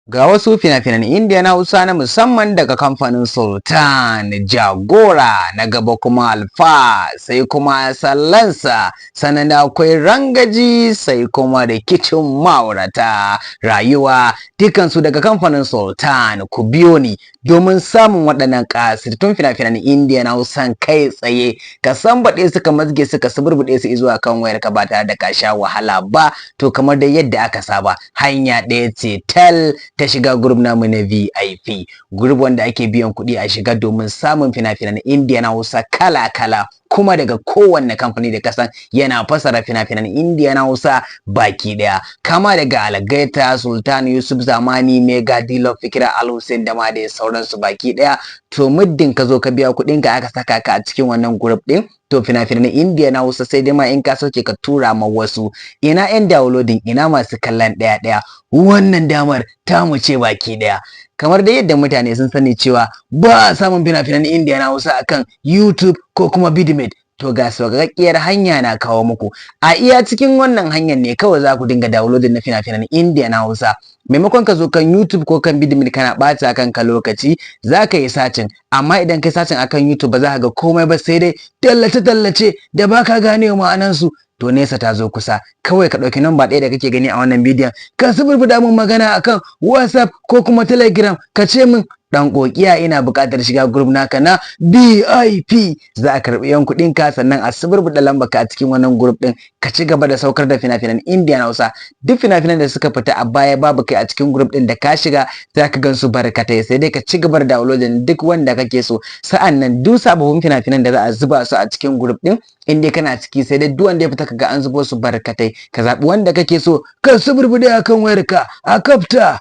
Ga wasu fina-finan Indiya na Hausa na musamman daga kamfanin Sultan Jagora, na gaba kuma Alfa, sai kuma Salansa, sannan da akwai Rangaji, sai kuma Rikicin Ma'aurata Rayuwa, dukansu daga kamfanin Sultan. Ku biyo ni domin samun waɗannan ƙasitattun fina-finan Indiya na Hausa kai tsaye, ka sambaɗe suka mazge suka suburbuɗe su zuwa kan wayarka ba tare da ka sha wahala ba. To, kamar dai yadda aka saba, hanya ɗaya ce tal ta shiga group namu na VIP group, wanda ake biyan kuɗi a shiga domin samun fina-finan Indiya na Hausa kala-kala, kuma daga kowanne kamfani da kasan yana fasara fina-finan Indiya na Hausa baki ɗaya, kama daga Algaita, Sultan, Yusuf Zamani, Mega, Dilo, Fikira, Al Hussein da ma da sauransu baki ɗaya. To, muddin ka zo ka biya kuɗin ka aka saka ka a cikin wannan group ɗin, to fina-finan Indiya na Hausa sai dai ma in ka sauke ka tura ma wasu. Ina yan downloading, ina masu kallon ɗaya ɗaya, wannan damar tamu ce baki ɗaya. Kamar da yadda mutane sun sani cewa ba a samun fina-finan Indiya na Hausa akan YouTube ko kuma Vidmate, to ga sauƙaƙƙiyar hanya na kawo muku. A iya cikin wannan hanyar ne kawai za ku dinga downloading na fina-finan Indiya na Hausa. Maimakon ka zo kan YouTube ko kan Vidmate kana ɓata kanka lokaci, za ka yi searching, amma idan kai searching akan YouTube ba za ka ga komai ba sai dai tallace-tallace da baka gane ma'anansu. To, nesa ta zo kusa. Kawai ka ɗauki namba ɗaya da kake gani a wannan bidiyon, ka suburbuɗa min magana akan WhatsApp ko kuma Telegram, ka ce min, "Dan kokiya, ina buƙatar shiga group naka na VIP." Za a karɓi yan kuɗin ka, sannan a suburbuɗa lambar ka a cikin wannan group ɗin, ka ci gaba da saukar da fina-finan Indian Hausa. Duk fina-finan da suka fita a baya babu kai a cikin group ɗin, da ka shiga za ka gan su barkatai, sai dai ka ci gaba da downloading duk wanda kake so. Sa'an nan duk sababbin fina-finan da za a zuba su a cikin group ɗin, in dai kana ciki, sai dai duk wanda ya fita kaga an zubo su barkatai, ka zaɓi wanda kake so ka suburbuɗe akan wayarka a kafta.